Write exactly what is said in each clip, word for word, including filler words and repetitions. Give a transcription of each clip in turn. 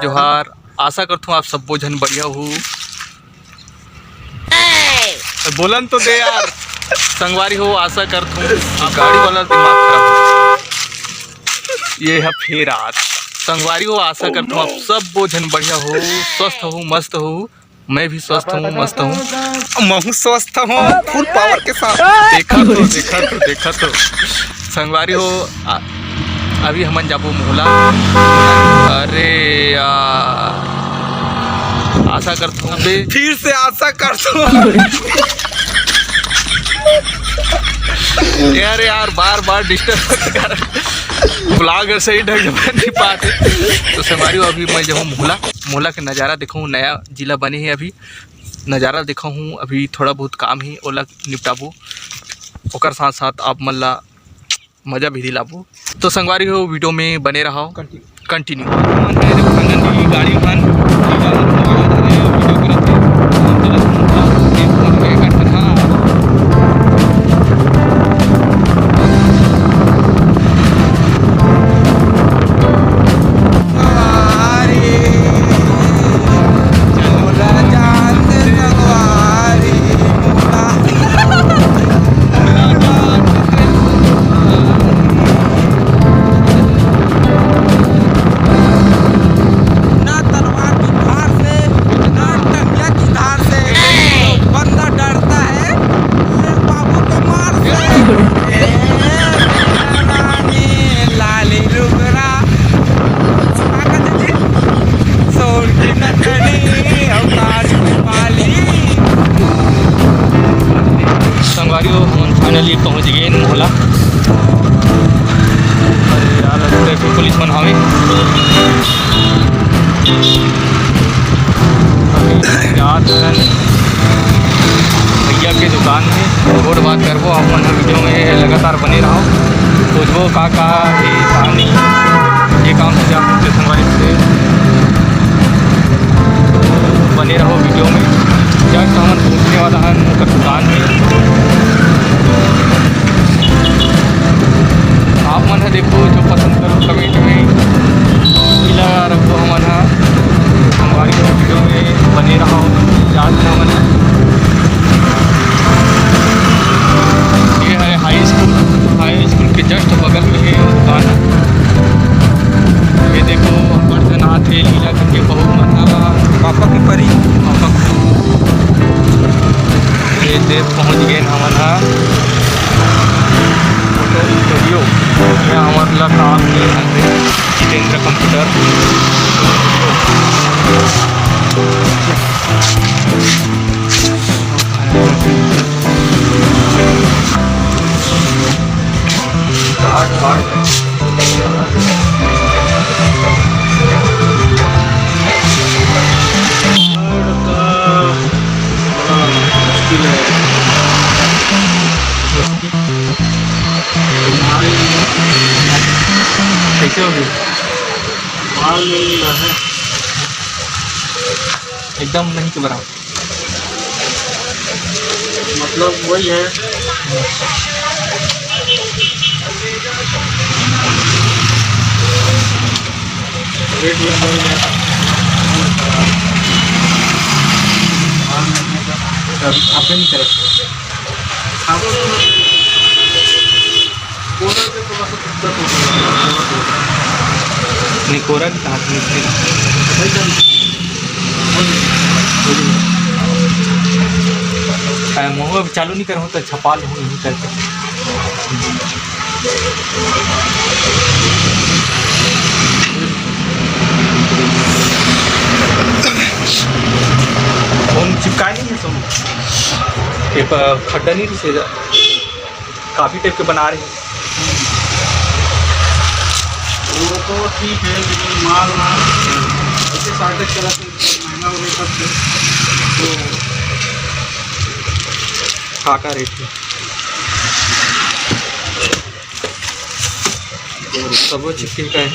जोहार, आशा करथूं आप सब्बो झन बढ़िया हो। बोलन तो दे यार। संगवारी हो, आशा करथूं आप गाड़ी वाला दिमाग खराब हो। ये है फेर आज। संगवारी हो, आशा करथूं आप सब्बो झन बढ़िया हो, स्वस्थ हो, मस्त हो। मैं भी स्वस्थ हूँ, मस्त हूँ। महूं स्वस्थ हूँ, full power के साथ। देखा तो, देखा तो, देखा तो। संगवारी हो, आ, अभी हमन जाबो मोहला। अरे यार, आशा करथूं अबे। फिर से आशा करथूं। यार, यार, बार बार disturb कर। Vlog सही ढंग से बन नहीं पाते। तो संगवारी हो, अभी मैं जाबो मोहला। मोहला के नज़ारा देखो, नया जिला बने हे अभी। नज़ारा देखा हूँ, अभी थोड़ा बहुत काम ही ओला निपटाबो, ओकर साथ साथ आप मन ला मजा भी दिलाबो। तो संगवारी हो, video में बने रहो। Continue। Continue। हमन हे देखो, नंदन जी गाड़ी मन, video करत हे, हम चलत हन, एक फोन में करत हन। ना तलवार की धार से, ना टंगिया की धार से, बंदा डरता है बाबू के मार से। लाली लुगरा, सोन की नथनी, अवतार की पाली। संगवारी हो, हमन finally पहुंच गए मोहला। अरे यार, traffic पुलिस मन हवे। अभी जात हन भैया के दुकान में, गोठ बात करबो। आप मन ह video में लगातार बने रहो। सोचबो का का ये कहानी, ये काम से आप के संगवारी से बने रहो video में। Just हमन पहुंचने वाला हन ओकर दुकान में। आप मन ह देखो, जो पसंद करो comment में इला रखो। हमन ह संगवारी हो video में बने रहो। जात हमन ह, ये है high school, high school के just बगल में है दुकान। ये देखो, अब्बड़ झन आथे लीला करके बहू मन ह। पापा के परी। पापा के। ये दे पहुंच गए हमन ह photo studio। ये हमन ला काम दे हन रे जितेंद्र computer। कैसे हो गई? माल नहीं मिला है। एकदम नहीं के बराबर। मतलब वही है। रेट वेट बढ़ गया। अभी नहीं करे। खासो तो कोरा से थोड़ा सा दिक्कत होता है। नहीं, कोरा भी कहाँ से निकले? भाई, तब आ, महुआ अभी चालू नहीं करूँ तो छपा लूँ यहीं करके। फोन चिपकाए नहीं है सोनू, ये प-, खड्डा नहीं रिसे, काफी टाइप के बना रहे हैं। वो तो ठीक है, लेकिन माल ना ऐसे shortage चला तो महंगा हो गया सब कुछ। तो का का रेट है? सबो चिट्ठी का है,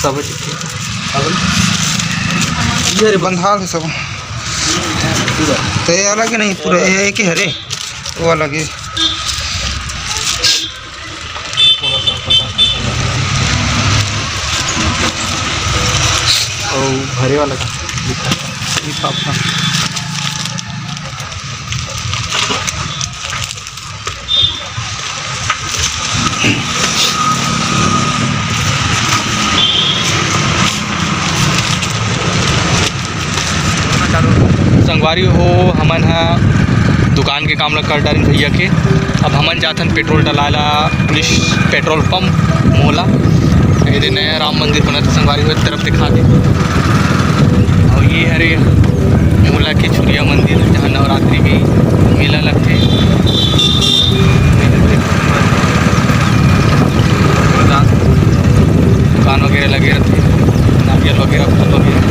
सबो चिट्ठी। ये रे बंधाल है सब। तो ये अलग ही नहीं, पूरा ये एक ही हरे, वो अलग ही। और भरे वाला का लिखा है, ये पापा। संगवारी हो, हमन ह दुकान के काम ल कर डारिन भैया के। अब हमन जाथन पेट्रोल डलाए ला पुलिस पेट्रोल पंप मोहला। ये दे नया राम मंदिर बनत हे संगवारी हो, एक तरफ दिखा दे। और ये हरे मोहला के छुरिया मंदिर, जहाँ नवरात्रि में मेला लगथे। दुकान वगैरह लगे रहथे, नारियल वगैरह, फल वगैरह।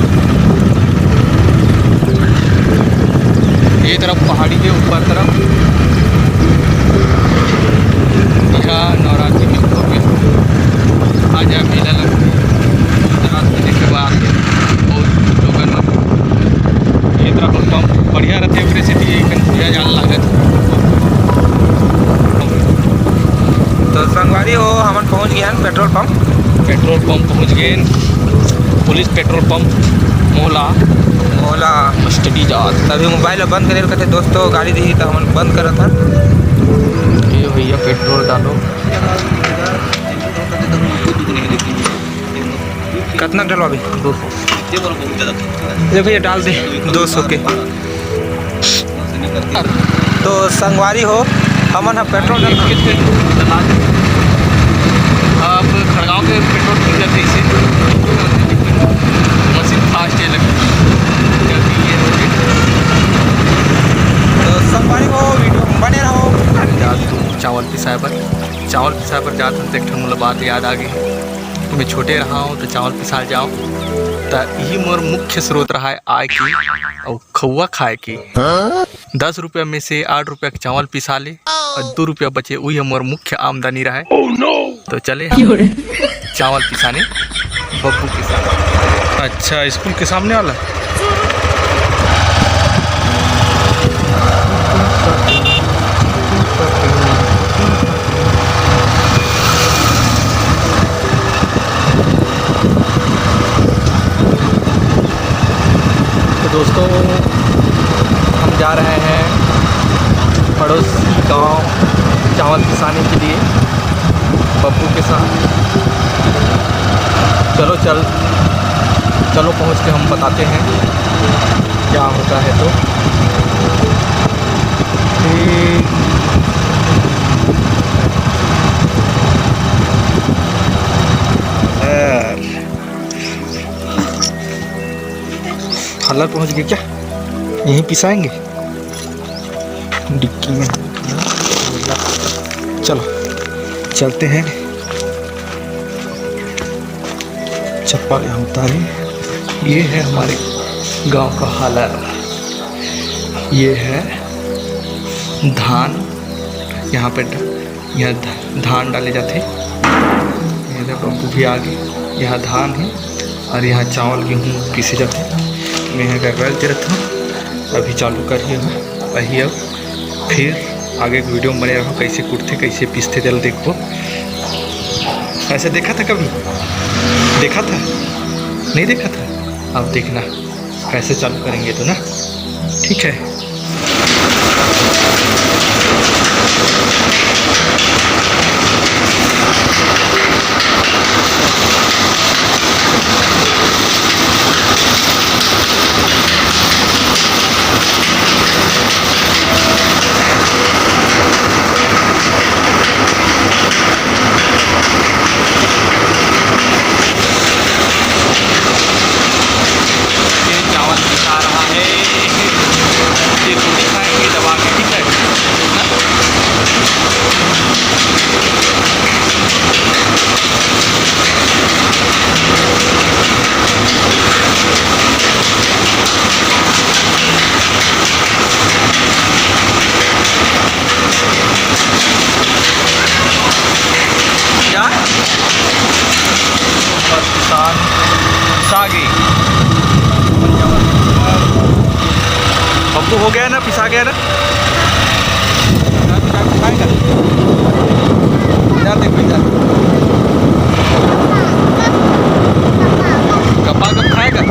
ये तरफ पहाड़ी के ऊपर तरफ, यहाँ नवरात्रि में भव्य आज यहाँ मेला लगथे। नवरात्रि देखे बर आथे बहुत लोगन मन। ये तरफ एकदम बढ़िया रहथे, ओकरे सेती एखन पूजा जाल लागत। तो संगवारी हो, हमन पहुंच गए हैं पेट्रोल पंप। पेट्रोल पंप पहुंच गए, police petrol pump Mohla. Mohla. मस्टडी जात। तभी मोबाइल बंद करे कथे, दोस्तों गाली दी तो हमन बंद करत हन। ये भैया पेट्रोल डालो। कतना डलवा भी? दो सौ। ये भैया डाल दे दो सौ के। तो संगवारी हो, हमन ह पेट्रोल डलवा। अब खड़गांव के पेट्रोल ठीक रहते इसे। मशीन फास्ट है लगे। जल्दी ये हो गई। तो संगवारी हो, वीडियो में बने रहो। जा तू चावल पिसाए बर, चावल पिसाए बर जात हन, तो एक ठन मोला बात याद आ गई। मैं छोटे रहा हूँ तो चावल पिसाए जाओ, तो यही मोर मुख्य स्रोत रहा है आय की और खौआ खाए की। दस रुपया में से आठ रुपया के चावल पिसा ले और दो रुपया बचे, वही मोर मुख्य आमदनी रहा है। तो चले हम चावल पिसाने बब्बू के साथ। अच्छा, स्कूल के सामने वाला। तो दोस्तों, हम जा रहे हैं पड़ोसी गांव चावल पिसाने के लिए पप्पू के साथ। चलो चल, चलो पहुंच के हम बताते हैं क्या होता है। तो ठीक। हालर पहुंच गए क्या? यहीं पिसाएंगे डिक्की में। चलो चलते हैं। चप्पल यहाँ उतारे। ये है हमारे गांव का हालर। ये है धान, यहाँ पे ध-, यहाँ ध-, धान डाले जाते। ये देखो, अभी आगे यहाँ धान है और यहाँ चावल गेहूँ पीसे जाते। मैं यहाँ का रख दे रहता हूँ, अभी चालू कर ही हूँ। अही अब फिर आगे के वीडियो में बने रहो, कैसे कुटथे, कैसे पीसथे, तेला देखबो। ऐसे देखा था कभी? देखा था? नहीं देखा था? अब देखना कैसे चालू करेंगे तो ना, ठीक है। ये चावल पिसा रहा है, ये रोटी खाएंगे दबा के, ठीक है। क्या? बस पिसा, पिसा गई। बब्बू हो गया ना, पिसा गया ना? जा, जा, खाएगा। जा, देख, जा। गप्पा गप खाएगा?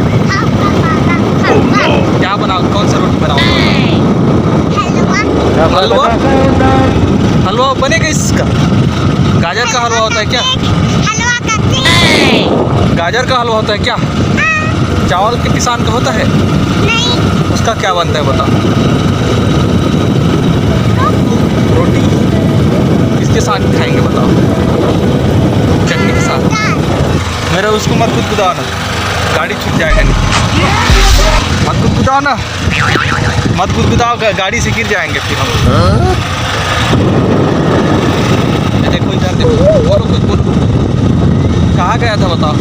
गाजर का हलवा होता है क्या? हलवा करते हैं। गाजर का हलवा होता है क्या? चावल के पिसान का होता है? नहीं। उसका क्या बनता है, बताओ। रोटी। किसके साथ खाएंगे, बताओ? चटनी के साथ। मेरा उसको मत गुदगुदाओ ना, गाड़ी छूट जाएगा। नहीं, मत गुदगुदाओ ना। मत गुदगुदाओ, गा-, गाड़ी से गिर जाएंगे फिर हम। ये देखो इधर, देखो, बोलो, कुछ बोलो। कहाँ गया था, बताओ।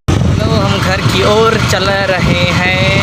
चलो, हम घर की ओर चल रहे हैं।